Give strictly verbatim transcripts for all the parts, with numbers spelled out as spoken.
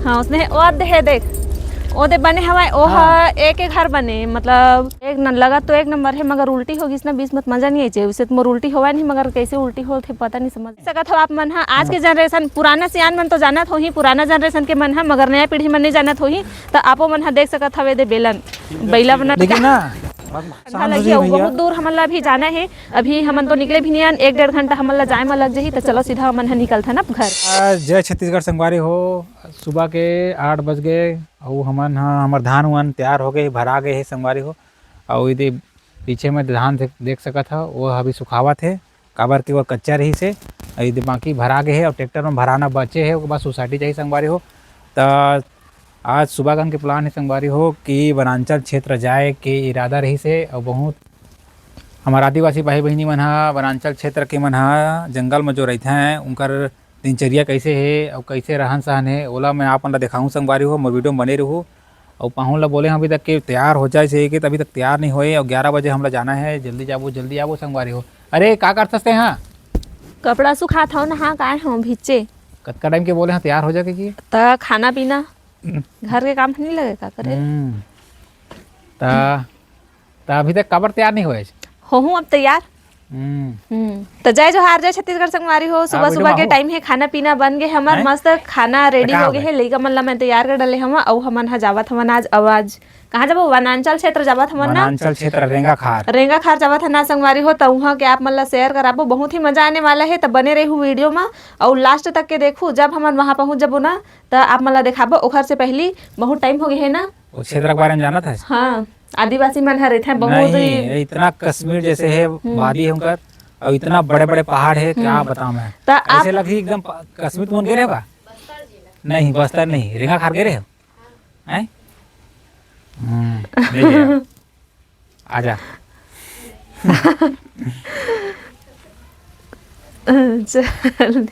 हाँ, उसने हे, ओ दे हे, देख, ओ दे बने हवय, ओ हाँ। ह एक, एक घर बने, मतलब, एक न, लगत तो एक नंबर हे, मगर उल्टी हो गिस ना, बीस मत मजा नहीं आइचे, उसे तो मोर उल्टी होवय नहीं, मगर कैसे उल्टी होल थे, पता नहीं समझ सकत हो आप मन ह। आज के जनरेशन, पुराना सियान मन तो जानत होही, पुराना जनरेशन के मन ह, मगर नया पीढ़ी मन नहीं जानत होही, त आपो मन ह देख सकत हवे दे बेलन, बइला बना लेकिन ना, ठंडा शांत हो लगही, जाइए अउ भैया। बहुत दूर हमन ला अभी जाना हे, अभी हमन तो निकले भी नहीं हन, एक डेढ़ घंटा हमन ला जाए म लग जाही, त चलो सीधा हमन ह निकलथन अब घर। आ, जय छत्तीसगढ़ संगवारी हो, सुबह के आठ बज गए, अउ हमन ह, हमर धान उन तैयार हो गए, भरा गए हे संगवारी हो। अउ इदे पीछे में धान दे-, देख सकत ह, वो अभी सुखावत हे, काबर के वो कच्चा रहिस हे। अउ इदे बाकी भरा गए हे, अउ ट्रैक्टर में भराना बचे हे, ओकर बाद सुसाटी जाही संगवारी हो। त आज सुबह कन के प्लान हे संगवारी हो कि वनांचल क्षेत्र जाए के इरादा रहिस हे, अउ बहुत हमर आदिवासी भाई बहिनी मन ह, वनांचल क्षेत्र के मन ह, जंगल में जो रहिथे, उनकर दिनचर्या कैसे हे अउ कैसे रहन सहन हे, ओला मैं आप मन ला देखाहूँ संगवारी हो, मोर वीडियो में बने रहू। अउ पाहुन ला बोले हँव अभी तक के तैयार हो जाए से कि अभी तक तैयार नहीं होए, अउ ग्यारह बजे हमला जाना हे, जल्दी जाबो, जल्दी आबो संगवारी हो। अरे, का करथस ते हा? कपड़ा सुखात हँव, नहा के आए हँव भीजे। कतका टाइम के बोले हँव तैयार हो जा के कि? त खाना पीना, हम्म। घर के काम नहीं लगे का करे? हम्म। त त अभी तक काबर तैयार नहीं होए? होहूँ अब तैयार। हम्म। हम्म। त जय जोहार, जय छत्तीसगढ़ संगवारी हो। हाँ, सुबह वीडियो सुबह में के हो। टाइम हे, खाना पीना बन गे हमर, हैं? मस्त खाना रेडी हो गे हे। लइका मन ला मैं तैयार कर डले हँव, अउ हमन ह जावत हवन आज, अउ आज कहाँ जाबो? वनांचल क्षेत्र जावत हवन ना। वनांचल क्षेत्र रेंगाखार। रेंगाखार जावत हन ना संगवारी हो, त उहाँ के आप मन ला शेयर कराबो, बहुत ही मजा आने वाला हे। त बने रहू वीडियो में, अउ लास्ट तक के देखू। जब हमन वहाँ पहुँच जाबो ना, त आप मन ला देखाबो। ओखर से पहली बहुत टाइम हो गे हे ना। वो क्षेत्र के बारे में जानत हस? हाँ, आदिवासी मन ह रहिथे बहुत नहीं, ही। इतना कश्मीर जैसे हे हम्म। वादी हे उनकर, अउ इतना बड़े-बड़े पहाड़ हे, क्या हम्म। बताऊं मैं। त आप ऐसे लगही एकदम प-, कश्मीर तुमन गे रहे बा? नहीं, बस्तर नहीं, रेंगाखार गे रहे हो? हैं? हम्म, ले ले। आजा। चल।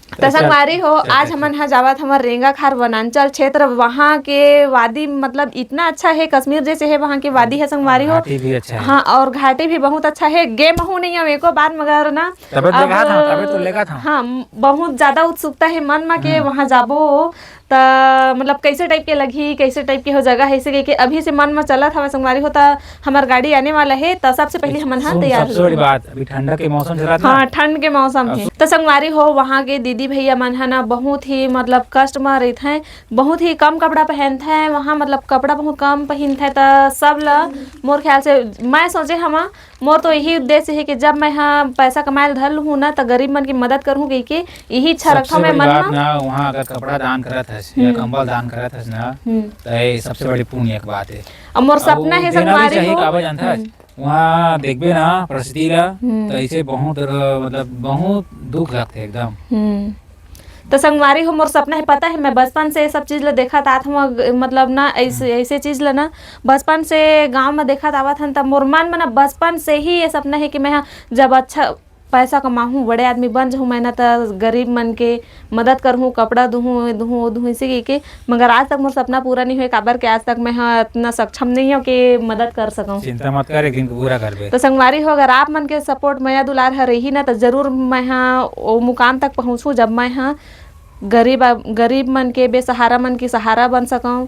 त अच्छा, संगवारी हो, अच्छा, आज अच्छा, हमन अच्छा। ह जावत हमर रेंगाखार वनांचल क्षेत्र, वहाँ के वादी मतलब इतना अच्छा हे, कश्मीर जैसे हे वहाँ के वादी हे संगवारी हो। घाटी भी अच्छा हे। हाँ, अउ घाटी भी बहुत अच्छा हे। गे महू नहीं हँव एको बार, मगर ना तबे तो अब लेगा था, तबे तो लेगा था। हाँ, बहुत ज्यादा उत्सुकता हे मन म के हम्म। वहाँ जाबो। त मतलब कैसे टाइप के लगही, कैसे टाइप के हो जगह हे, ऐसे कहिके अभी से मन म चलत हवय संगवारी हो। त हमर गाड़ी आने वाला हे, त सबसे पहले हमन ह सुन, तैयार सबसे होई। बड़ी बात, अभी ठंडा के मौसम चलत ना। हाँ, ठंड के मौसम अब हे। सु- त संगवारी हो, वहाँ के दीदी भैया मन ह ना बहुत ही मतलब कष्ट म रहिथे, बहुत ही कम कपड़ा पहनथे वहाँ, मतलब कपड़ा बहुत कम पहिनथे। त सब ल मोर ख्याल से मैं सोचे हमा, मोर तो यही उद्देश्य हे कि जब मैं ह पैसा कमाए ल धर लूहूँ ना, त गरीब मन की मदद करहूँ कहिके यही इच्छा रखथव सबसे मैं बड़ी मन बात म। ना, वहाँ अगर कपड़ा दान करत हस या हम्म। कंबल दान करत हस ना, हम्म। त ये सबसे बड़ी पुण्य के बात हे। अब मोर अउ सपना हे देना भी संगवारी चाहिए, हो। काबर जानथस? हम्म। वहाँ देखबे ना परिस्थिति ला, हम्म। त ऐसे बहुत र-, मतलब बहुत दुख लगथे एकदम। हम्म। त संगवारी हो, मोर सपना हे, पता हे, मैं बचपन से ये सब चीज ला देखत आत हूँ, अग-, मतलब ना ऐसे, हम्म। ऐसे चीज ला ना बचपन से गाँव में देखत आवत हन, त मोर मन में ना बचपन से ही ये सपना हे कि मैं ह जब अच्छा पैसा कमाहूँ, बड़े आदमी बन जाहूँ, मैं ना त गरीब मन के मदद करहूँ, कपड़ा दुहूँ, ये दुहूँ, वो दुहूँ, इसे कहिके। मगर आज तक मोर सपना पूरा नहीं होए, काबर के आज तक मैं ह इतना सक्षम नहीं हूँ कि मदद कर सकूँ। चिंता मत कर, एक दिन पूरा करबे। तो संगवारी हो, अगर आप मन के सपोर्ट, मया दुलार ह रही ना, त जरूर मैं ह ओ मुकाम तक पहुँचहूँ, जब मैं ह गरीब आ-, गरीब मन के, बेसहारा मन के सहारा बन सकूँ।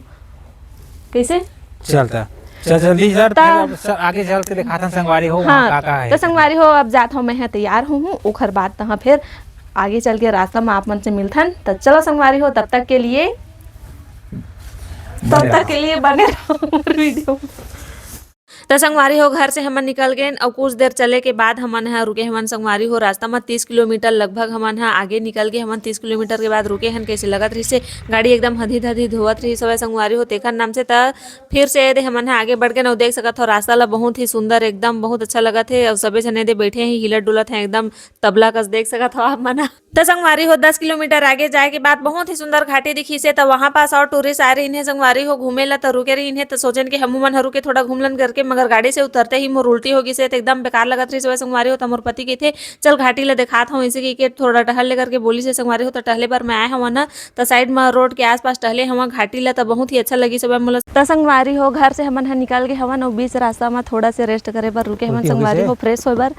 कैसे? चलता। चल, जल्दी चल, त फिर अब स-, आगे चल के दिखाथन संगवारी हो, वहाँ हाँ, का, का है। त संगवारी हो, अब जात हूँ मैं ह, तैयार हूँ, हूँ, ओखर बाद तहाँ फिर आगे चल के रास्ता में आप मन से मिलथन। त चलो संगवारी हो, तब तक के लिए, तब बने तक रहो। के लिए बने रहो हमर वीडियो में। त संगवारी हो, घर से हमन निकल गेन अउ कुछ देर चले के बाद हमन ह रुके हवन संगवारी हो रास्ता म तीस किलोमीटर लगभग हमन ह आगे निकल गे हवन। तीस किलोमीटर के बाद रुके हन, कैसे लगत रहिसे गाड़ी एकदम हदी धदी धोवत रहिस हवय संगवारी हो, तेखर नाम से त फिर से एदे हमन ह आगे बढ़ गेन अउ देख सकत हो रास्ता ल बहुत ही सुंदर, एकदम बहुत अच्छा लगत हे। अउ सबे झन एदे बैठे हे, हिलत डुलत हे एकदम तबला कस, देख सकत हो आप मन ह। त संगवारी हो, दस किलोमीटर आगे जाए के बाद बहुत ही सुंदर घाटी दिखिस हे। त वहां पास अउ टूरिस्ट आए रहिन हे संगवारी हो घूमे ला, त रुके रहिन हे। त सोचेन कि हमू मन ह रुके थोड़ा घूम लन करके, मगर गाड़ी से उतरते ही मोर उल्टी हो गिस हे, त एकदम बेकार लगत रहिस हे संगवारी हो। त मोर पति कहिथे, "चल घाटी ला देखात हूँ," इसे कहिके थोड़ा टहल ले करके बोलिस हे संगवारी हो। त टहले बर मैं आए हवं ना, त साइड म रोड के आसपास टहले हवं घाटी ला, त बहुत ही अच्छा लगिस हे मोला। त संगवारी हो, घर से हमन ह निकल गे हवन अउ बीच रास्ता म थोड़ा से रेस्ट करे बर रुके हवन उल्टी हो गिस संगवारी हे। हो, फ्रेश होए बर।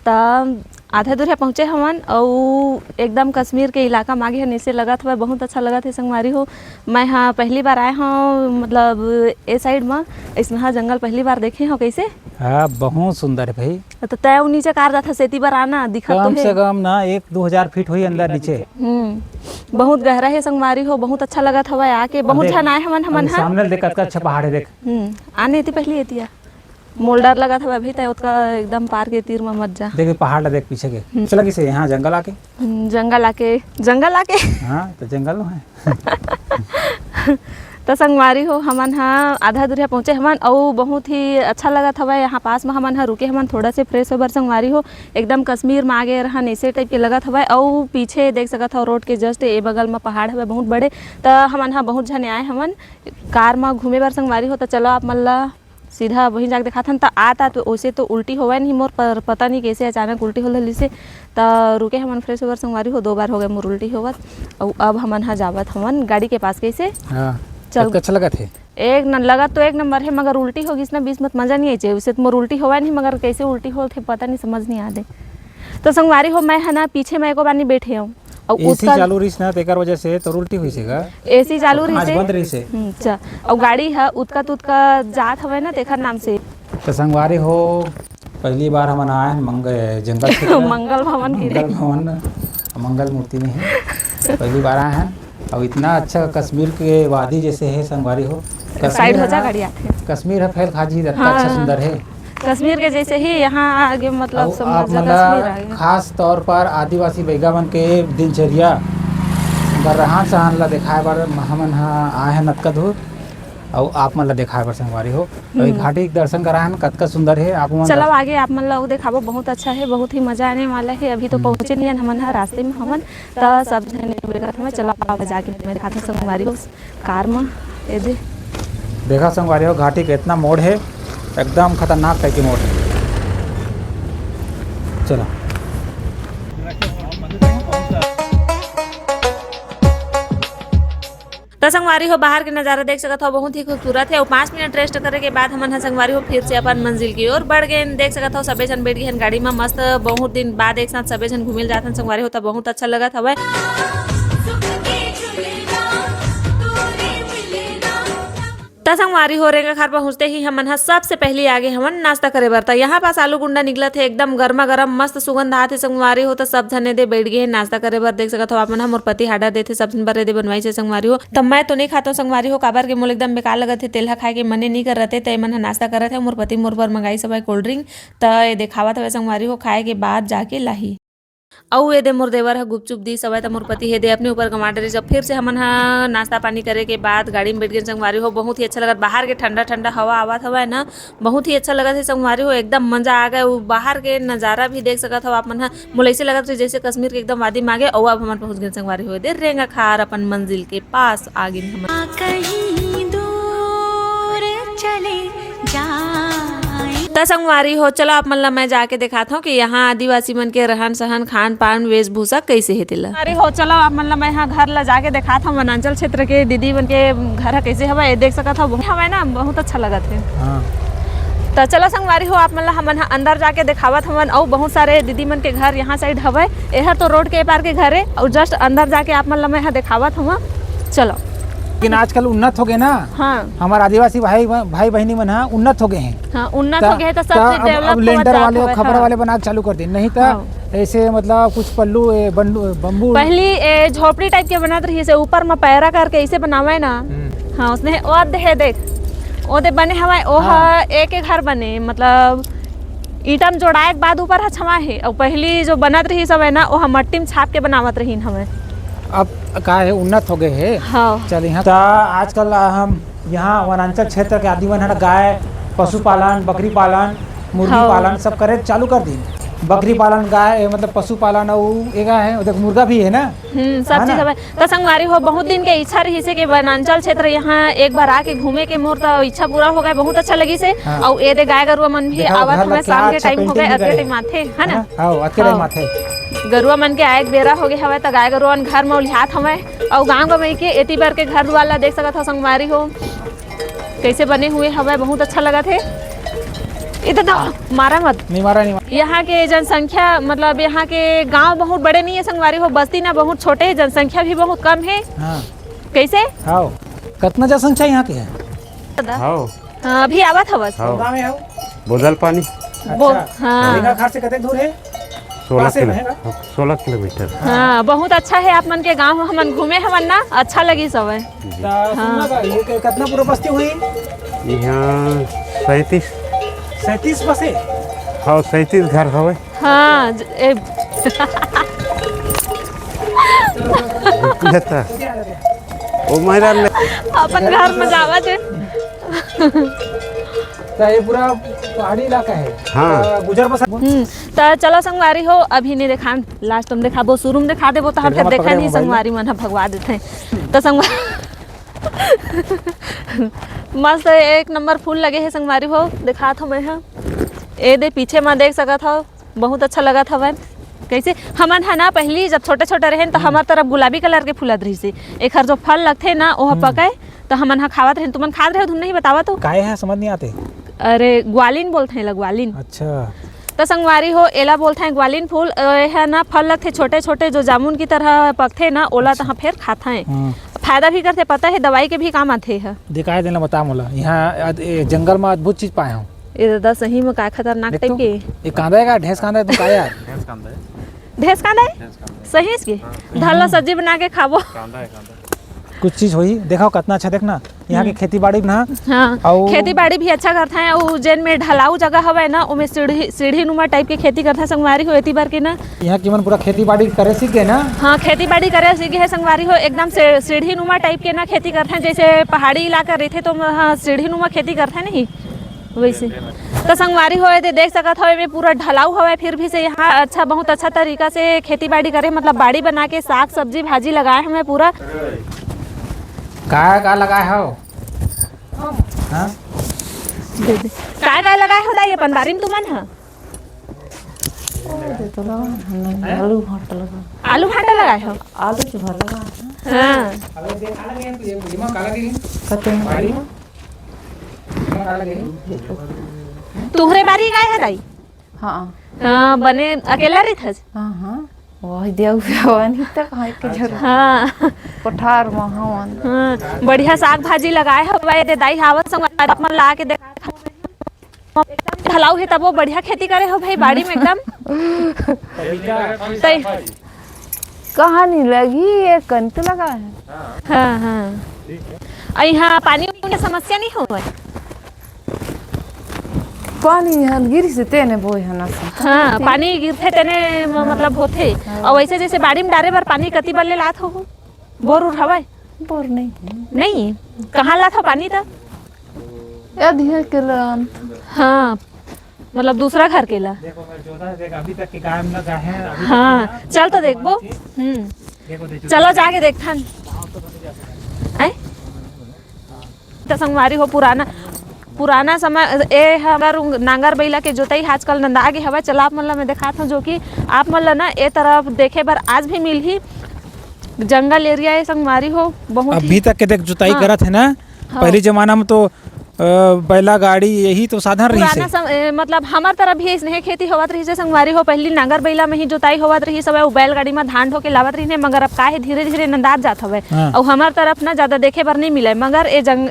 त आधा दूरिहा पहुँचे हवन अउ एकदम कश्मीर के इलाका म आगे हन, अइसे लगत हवय, बहुत अच्छा लगत हे संगवारी हो। मैं ह पहली बार आए हव, मतलब ए साइड म, अइसनहा जंगल पहली बार देखे हव। कइसे? हाँ, बहुत सुंदर हे भाई। त तैं उ नीचे कार जाथस, एती बर आना दिखत तो कम से हे। कम ना एक दो हजार फीट होही अंदर नीचे। हम्म, बहुत गहरा हे संगवारी हो, बहुत अच्छा लगत हवय आके। बहुत अबे, झन आए हवन हमन अबे ह। सामने देख, कतका अच्छा पहाड़ हे, देख। हम्म, आने एती पहली एती आ। मोल डर लगत हवय अभी, तैं ओतका एकदम पार के तीर म मत जा। देख, पहाड़ ला देख पीछे के। हम्म। चला किसे यहाँ जंगल आके? हम्म, जंगल आके, जंगल आके। हाँ, तो जंगल में है। त संगवारी हो, हमन ह आधा दूरिहा पहुँचे हवन अउ बहुत ही अच्छा लगत हवय। यहाँ पास म हमन ह रुके हवन थोड़ा से फ्रेश होए बर संगवारी हो। एकदम कश्मीर म आगे रहन, ऐसे टाइप के लगत हवय। अउ पीछे देख सकत हव, रोड के जस्ट ए बगल म पहाड़ हवय बहुत बड़े। त हमन ह बहुत झने आए हवन कार म घूमे बर संगवारी हो। त चलो, आप मन ला सीधा वहीं जाके दिखाथन। त आत आत ओसे तो उल्टी होवय नहीं मोर, पर पता नहीं कैसे अचानक उल्टी होल रहिसे। त रुके हमन फ्रेश होबर संगवारी हो, दो बार हो गए मोर उल्टी होवत। अउ अब हमन ह जावत हमन गाड़ी के पास। कैसे? हाँ। चल। सबके अच्छा लगत हे? एक न, लगत तो एक नंबर हे, मगर उल्टी हो गिस ना बीच में, मजा नहीं आइचे। उसे तो मोर उल्टी होवय नहीं, मगर कैसे उल्टी होल थे पता नहीं, समझ नहीं आते। तो संगवारी हो, मैं है ना पीछे में एको बार नहीं बैठे हूँ। अउ एसी उतका चालू रहिस ना, तेकर वजह से तोर उल्टी होइस हे का? एसी चालू आज रहिस हे। बंद रहिस हे। हम्म, अच्छा। अउ गाड़ी ह उतका तुतका जात हवय ना, तेकर नाम से। त संगवारी हो, पहली बार हमन आए हन मंग-, जंगल क्षेत्र। मंगल भवन की रे। मंगल भवन, मंगल मूर्ति में ही पहली बार आए हन। अउ इतना अच्छा कश्मीर के वादी जैसे हे संगवारी हो। साइड कश्मीर हो है जा, ना, गाड़ी आथे। कश्मीर ह फैल खा जी, इतना हाँ। अच्छा सुंदर हे। कश्मीर के जैसे ही यहाँ आगे, मतलब, अउ समझ आप जा, मन ला कश्मीर आगे। खास तौर पर आदिवासी बइगा मन के दिनचर्या बर, रहन सहन ला देखाए बर हमन ह आए हन अतका दूर, अउ आप मन ला देखाए बर संगवारी हो। अउ ये हम्म। घाटी के दर्शन कराए हन, कतका सुंदर हे, आप मन चलो ला आगे आप मन ला अउ देखाबो, बहुत अच्छा हे, बहुत ही मजा आने वाला हे। अभी तो हम्म। पहुँचे नहीं हन हमन ह, रास्ते में हमन, त सब झन बेरा हमें चलो आप जाके मैं दिखाते हैं संगवारी हो। कार म, ए दे। देखा संगवारी हो, घाटी के इतना मोड़ हे, एकदम खतरनाक टाइप के मोड़ हे। चलो। त संगवारी हो, बाहर के नजारा देख सकत हो, बहुत ही खूबसूरत हे। अउ पाँच मिनट रेस्ट करे के बाद हमन ह संगवारी हो फिर से अपन मंजिल की ओर बढ़ गए। देख सकत हो, सबे झन बैठ गए हन गाड़ी म, मस्त, बहुत दिन बाद एक साथ सबे झन घूमे ल जात हन संगवारी हो, त बहुत अच्छा लगत हवय। त संगवारी हो, रेंगा खार पहुंचते ही हमन ह सबसे पहली आगे हमन नाश्ता करे बर। त यहाँ पास आलू गुंडा निकलत हे, एकदम गर्मा गर्म मस्त सुगंध आत हे संगवारी हो। त सब झने दे बैठ गए हे नाश्ता करे बर। देख सकत हो आप मन ह, मोर पति हाडा देथे सब झन बर, एदे बनवाई से संगवारी हो। त मैं तो नहीं खाता हूँ संगवारी हो, काबर के मोला एकदम बेकार लगत हे, तेल ह खाए के मने नहीं करत हे। त एमन ह नाश्ता करत हे, मोर पति मोर बर मंगाई सब है कोल्ड ड्रिंक। त ये देखावत हवे संगवारी हो, खाए के बाद जाके लाही। अउ एदे मोर देवर ह गुपचुप दीस हवय, त मोर पति हे दे अपने ऊपर गंवा डरिस। जब फिर से हमन ह नाश्ता पानी करे के बाद गाड़ी में बैठ गेन संगवारी हो, बहुत ही अच्छा लगत। बाहर के ठंडा ठंडा हवा आवत हवय ना, बहुत ही अच्छा लगत हे संगवारी हो, एकदम मजा आ गए। उ बाहर के नजारा भी देख सकत हव आप मन ह, मोला ऐसे लगत हे जैसे कश्मीर के एकदम वादी में आ गए। अउ अब हमन पहुंच गेन संगवारी हो एदे रेंगा खार, अपन मंजिल के पास आ गेन हमन। कहीं दूर चले जाए। त संगवारी हो, चलो आप मन ला मैं जाके दिखात हूँ कि यहाँ आदिवासी मन के रहन सहन, खान पान, वेशभूषा कैसे हे तेला। अरे हो, चलो आप मन ला मैं यहाँ घर ला जाके दिखात हूँ, वनांचल क्षेत्र के दीदी मन के घर ह कैसे हवय, ये देख सकत हव, बहुत हवय ना, बहुत अच्छा लगत हे। हाँ। त चलो संगवारी हो, आप मन ला हमन ह अंदर जाके दिखावत हवन, अउ बहुत सारे दीदी मन के घर यहाँ साइड हवय। एहर तो रोड के पार के घर हे, अउ जस्ट अंदर जाके आप मन ला मैं यहाँ दिखावत हूँ। चलो। लेकिन आजकल उन्नत हो गए ना। हाँ। हमार आदिवासी भाई, भाई बहिनी मन ह उन्नत हो गए हैं। हाँ, उन्नत त, हो गए हैं, तो सब त चीज अब, डेवलप अब होवत लेंटर जात वाले, हवय, खपरा हाँ। वाले बना के चालू कर दे, नहीं तो हाँ। ऐसे मतलब कुछ पल्लू, ए, बंडू, बम्बू। पहली, ए, झोपड़ी टाइप के बनत रहिस हे, ऊपर में पैरा करके ऐसे बनावे ना। हम्म। हाँ, उसने ओ दे हे देख, ओ दे बने हवय, ओ हाँ। ह एक, एक घर बने, मतलब ईंटा म जोड़ाए के बाद ऊपर ह छवा हे, अउ पहली जो बनत रहिस हवय ना, ओ ह मट्टी म छाप के बनावत रहिन हवय। अब का हे, उन्नत हो गए हे। हाँ। चल, यहाँ त आजकल हम यहाँ वनांचल क्षेत्र के आदमी मन ह गाय, पशुपालन, बकरी पालन, मुर्गी हाँ। पालन सब करे चालू कर दीन। बकरी पालन, गाय, मतलब पशुपालन, अउ एगा है, देख, मुर्गा भी है ना। हम्म, सब है चीज ना? हवय। त संगवारी हो, बहुत दिन के इच्छा रहिस हे कि वनांचल क्षेत्र यहाँ एक बार आके घूमे के। मोर त इच्छा पूरा हो गए, बहुत अच्छा लगिस हे। हाँ। अउ ए दे गाय गरुआ मन भी देखा, आवत घर हवय, ला शाम क्या के अच्छा टाइम हो गए, painting अतके करे। टाइम आथे, है ना? हाँ, हाँ, अतके टाइम हाँ। आथे। गरुआ मन के आए के बेरा हो गए हवय, त गाय गरुआ मन घर में उलिहात हवय। अउ गाँव गंवई के एती बर के घर दुआर ला देख सकत हो संगवारी हो, कैसे बने हुए हवय, बहुत अच्छा लगत हे। इधर तो मारा मत। नहीं मारा, नहीं मारा। यहाँ के जनसंख्या, मतलब, यहाँ के गांव बहुत बड़े नहीं है संगवारी हो, बस्ती ना बहुत छोटे है, जनसंख्या भी बहुत कम है। हाँ। कैसे? हाँ। कितना जनसंख्या यहाँ के है? दादा। हाँ। हाँ, अभी आवत हवस। हाँ। गाँव में हो? बोदल पानी। बो-, अच्छा। हाँ। रेंगा घाट से कतेक दूर है? सोलह पास है किलो। रहेगा? सोलह किलोमीटर। हाँ, बहुत अच्छा है आप मन के गांव, हमन घूमे हवन ना, अच्छा लगी सवय। जी। तो सुनना हाँ। बा, ये क-, कितना पूरा बस्ती हुई? यहाँ सैंतीस। सैंतीस बसे? हाँ, सैंतीस घर हवे। हाँ, ज-, ए, जता। ओ मैदान में। अपन घर में जावा जे। तो ये पूरा पहाड़ी इलाका है। हाँ। तो गुजर बसर। हम्म, तो चलो संगवारी हो, अभी नहीं देखान, last में देखाबो, शुरू में देखा देबो, तो हम फिर फिर मत देखा पकड़े नहीं, mobile। संगवारी मन ह भगवा देते हैं। तो संगवा-, मस्त एक नंबर फूल लगे है संगवारी हो, दिखात हो मैं ह। ए दे पीछे मा देख सकत हो, बहुत अच्छा लगत हवय। कैसे हमन ह ना पहली जब छोटे-छोटे रहेन त हम्म। हमर तरफ गुलाबी colour के फूलत रहिस हे। एखर जो फल लगथे ना ओह हम्म। पकय त हमन ह खावत रहेन। तुमन खात रहे हो, तुम नहीं बतावा तो? काय है, समझ नहीं आते। अरे ग्वालिन बोलथे एला, ग्वालिन। अच्छा। त संगवारी हो, एला बोलथे ग्वालिन फूल। अ, एह ना फल लगथे छोटे-छोटे जो जामुन की तरह पकथे ना, ओला अच्छा। तहाँ फेर खाथे। हम्म। फायदा भी करथे, पता है दवाई के भी काम आथे एह। दिखाई देना बता मोला। यहाँ अद-, ए, जंगल में अद्भुत चीज पाए हूँ। ए दादा, सही में काय खतरनाक देख तो, type के। ये कांदा है का? ढेंस कांदा है, तू का यार? ढेंस कांदा है। ढेंस कांदा है? ढेंस कांदा है। सही है इसके? हाँ। धर ला सब्जी बना के खाबो। कांदा है, कांदा है। कुछ चीज होई, देखो कितना अच्छा, देखना। यहाँ के हम्म। खेती बाड़ी ना। हाँ, अउ खेती बाड़ी भी अच्छा करथे। अउ जेन में ढलाऊ जगह हवय ना, ओमे सीढ़ी, सीढ़ी नुमा type के खेती करथे संगवारी हो, एती बर के ना। यहाँ की मन पूरा खेती बाड़ी करे सीख गए ना? हाँ, खेती बाड़ी करे सीख गए है संगवारी हो, एकदम से सीढ़ी नुमा type के ना खेती करथे, जैसे पहाड़ी इलाका रहिथे तो, हाँ, सीढ़ी नुमा खेती करथे नहीं। वैसे तो संगवारी हो, एदे देख सकत हो, एमे पूरा ढलाऊ हवय, फिर भी से यहाँ अच्छा, बहुत अच्छा तरीका से खेती बाड़ी करे, मतलब बाड़ी बना के साग सब्जी भाजी लगाए हवय पूरा। का, का लगाए हो? हाँ? काय, काय लगाए हो दाई अपन बारी में तुमन ह? ओ, दे तो लगा, हमने आलू भाटा लगा। आलू भाटा लगाए हो? आलू चोखा लगा है। हाँ। कते हैं? बाड़ी में? तुहरे बारी गाय है दाई? हाँ। हाँ, बने अकेला रहिथस? हाँ, हाँ। वही दिया हुआ नहीं तो कहाँ के जरूरत। हाँ। कोठार में हवन। हाँ, बढ़िया साग भाजी लगाए हवय, दे दाई हावत संग अपन ला के देखा। एकदम ढलाऊ है तब वो बढ़िया खेती करे हो भाई बाड़ी में एकदम। तई कहाँ नहीं लगी, ये कंत लगा है। हाँ, हाँ। अउ यहाँ पानी उनी के समस्या नहीं होवय? पानी हन गिरिस तेने बोय हन असन। हाँ, पानी गिरथे तेने म-, मतलब होथे। हाँ। अउ वैसे जैसे बाड़ी में डारे बर पानी कति बल्ले लात हो? बोर उर हवय? बोर नहीं है। नहीं? कहाँ लात हो पानी त? ए दिया के लान। हाँ, मतलब दूसरा घर के ला। देखो, मैं जोता देख, अभी तक के गाय में लगा है, अभी तक हाँ, के ना चल तो देखबो। हम्म। देखो, देखो। चलो जाके देखथन। आय? त संगवारी हो, पुराना, पुराना समय, ए हमर उंग-, नांगर बइला के जोतई आजकल नंदा गे हवय। चला आप मन ला मैं देखात हूँ, जो कि आप मन ला ना ए तरफ देखे बर आज भी मिलही। जंगल area ए संगवारी हो, बहुत ही अभी तक के देख जोताई हाँ। करत है ना। हाँ। पहली जमाना में तो, अ, बैला गाड़ी यही तो साधन रहिस पुराना हे। सम-, ए, मतलब हमर तरफ भी इसने खेती होवत रहिस हे संगवारी हो, पहली नांगर बैला में ही जोताई होवत रहिस हवय, अउ बैलगाड़ी में धान ढो के लावत रहिन हे, मगर अब का हे धीरे-धीरे नंदात जात हवय। हाँ। अउ हमर तरफ ना ज्यादा देखे बर नहीं मिले, मगर ए जंग-,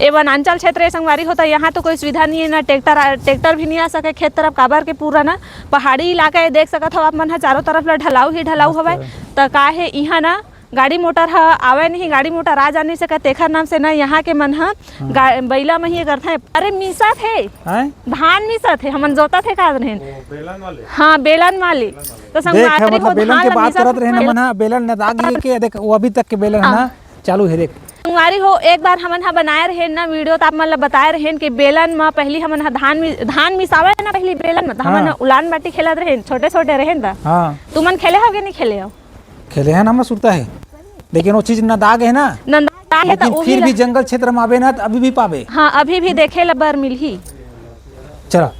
ए वनांचल क्षेत्र ए संगवारी हो, त यहाँ तो कोई सुविधा नहीं है, ना ट्रैक्टर आ, ट्रैक्टर भी नहीं आ सके खेत तरफ, काबर के पूरा ना पहाड़ी इलाका ए देख सकत हो आप मन ह, चारों तरफ ला ढलाऊ ही ढलाऊ मस्त हवय। है। त का हे इहाँ ना गाड़ी मोटर ह आवे नहीं, गाड़ी मोटर आ जा नहीं सकत, तेखर नाम से ना यहाँ के मन ह हाँ। गा-, बैला में ही करथे। अरे मिसत हे, हैं? धान मिसत हे, हमन जोतत हे का रहेन? ओ, बेलन वाले? हाँ, बेलन वाले। तो देख, संगवारी मतलब हो, बेलन धान के ला बात मिसत करत रहे ना हे। मन ह, बेलन नंदा गे के, देख, वो अभी तक के बेलन है हाँ। ना, चालू है, देख। संगवारी हो, एक बार हमन ह बनाए रहेन ना video, त आप मन ला बताए रहेन कि बेलन म पहली हमन ह धान मि-, धान मिसावे ना पहली बेलन म, त हमन हाँ। ह उलान बाटी खेलत रहेन, छोटे-छोटे रहेन त। हाँ। तुमन खेले हो कि नहीं खेले हो? खेले हैं ना, मस्त उड़ता है, लेकिन वो चीज नंदा गे है ना। नंदा गे है, त लेकिन वो फिर भी भी ल- जंगल क्षेत्र में आबे ना, त अभी भी पाबे। हाँ, अभी भी देखे ला बर मिलही। चला।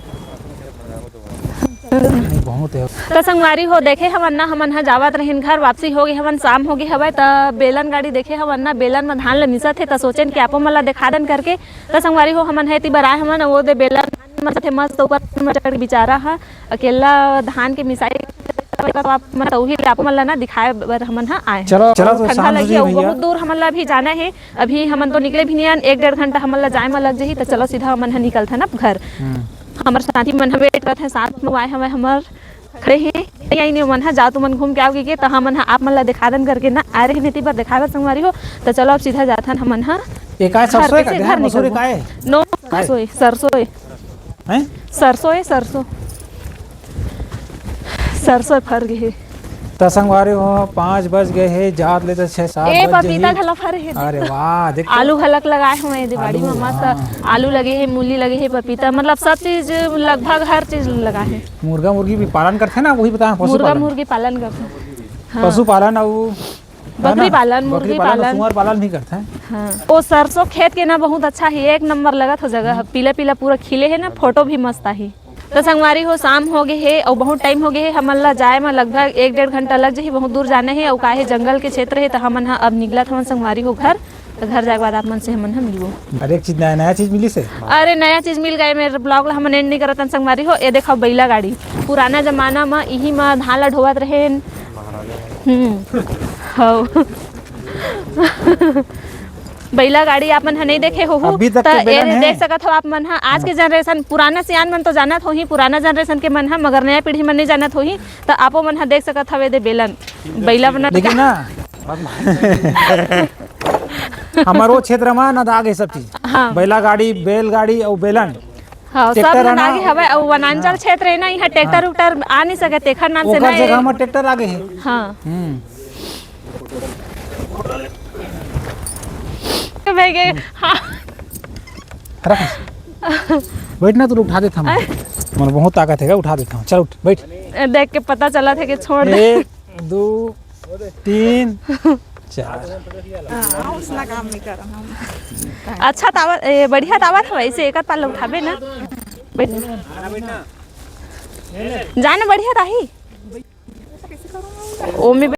नहीं, बहुत है। त संगवारी हो, देखे हवन ना, हमन ह जावत रहिन घर, वापसी हो गे हवन, शाम हो गे हवय। त बेलन गाड़ी देखे हवन ना, बेलन म धान ल मिसत हे, त सोचेन कि आपो मन ल देखा दन करके। त संगवारी हो, हमन ह एती बर आए हवन, वो दे बेलन म मिसत हे मस्त, ऊपर म चढ़ के बिचारा ह अकेला धान के मिसाई, त आप मन, त उही ल आपो मन ल ना दिखाए बर हमन ह आए हन। चलो, चलो, तो ठंडा शाम लगही, हो अउ गई बहुत भैया। दूर हमन ल अभी जाना हे। अभी हमन तो निकले भी नहीं हन, एक डेढ़ घंटा हमन ला जाए म लग जही, त चलो सीधा हमन ह निकलथन अब घर। हम्म। हमर साथी मन ह wait करत हे, साथ में आए हवय हमर, खड़े हे, नहीं आई नहीं मन ह, जाओ तुमन घूम के आओगे के, त हमन ह आप मन ला देखा दन करके ना आए रहे नीति पर देखाए बर संगवारी हो। त चलो अब सीधा जाथन हमन ह ये काय घर, सरसों है का? कैसे घर घर मसूरी निकलबो? काय है? नो, काय? सरसों, सरसों। हैं? सरसों ए, सरसों। सरसों फर गे हे। त संगवारी हो, पाँच बज गे हे, जात ले त छह सात ए, बज पपीता जाही। घला फर हे। अरे वाह, देख तो। आलू घलक लगाए हवं एदे बाड़ी आलू, म मस्त। हाँ। आलू लगे हे, मूली लगे हे, पपीता, मतलब सब चीज, लगभग हर चीज लगाए हे। मुर्गा मुर्गी भी पालन करथे ना, वही बताए, मुर्गा पशुपालन। मुर्गी पालन करथे। हाँ। पशुपालन अउ बकरी पालन, है ना? मुर्गी बकरी पालन, पालन। सुअर पालन भी करथे। हाँ। ओ सरसों खेत के ना बहुत अच्छा हे, एक नंबर लगत हो जगह, हम्म। पीला पीला पूरा खिले हे ना, फोटो भी मस्त आही। त संगवारी हो, शाम हो गे हे अउ बहुत टाइम हो गे हे, हमन ला जाए म लगभग एक डेढ़ घंटा लग जही, बहुत दूर जाना हे अउ काहे जंगल के क्षेत्र हे, त हमन ह अब निकलत हवन संगवारी हो घर। त घर जाए के बाद आप मन से हमन ह मिलबो। अरे एक चीज नया, नया चीज मिली से। अरे नया चीज मिल गए, मेरे vlog ला हमन end नहीं करत हन संगवारी हो। ये देखो बैला गाड़ी, पुराना जमाना म इही म धान ला ढोवत रहेन। हम्म, हव। बैला गाड़ी आप मन ह नहीं देखे होहू, अभी तक त के बेलन ये हे। देख सकत हो आप मन ह, आज के generation, पुराना सियान मन तो जानत होही, पुराना generation के मन ह, मगर नया पीढ़ी मन नहीं जानत होही, त आपो मन ह देख सकत हवे दे बेलन, बैला बना लेकिन ना, हमर वो क्षेत्र म नंदा गे सब चीज। हाँ। बैला गाड़ी, बैलगाड़ी अउ बेलन। हाँ, सब ट्रैक्टर नंदा गे हवय, अउ वनांचल हाँ। क्षेत्र हे ना, इहाँ ट्रैक्टर हाँ। उक्टर आ नहीं सके, तेखर नाम से ओकर ना जगह ये म ट्रैक्टर आ गे हे। हाँ। हम्म। भाई गे, हाँ। रख। बैठ ना, तू उठा देता हूँ। अरे। मन बहुत ताकत है, उठा देता हूँ। चल उठ, बैठ। देख के पता चला था कि छोड़ दे। एक, दो, तीन, चार। हाँ, उसना काम नहीं कर रहा हूँ। अच्छा तावत, ए, बढ़िया तावत हवय, ऐसे एक आध पाल उठाबे ना। बैठ। जाना बढ़िया ताही। ओमे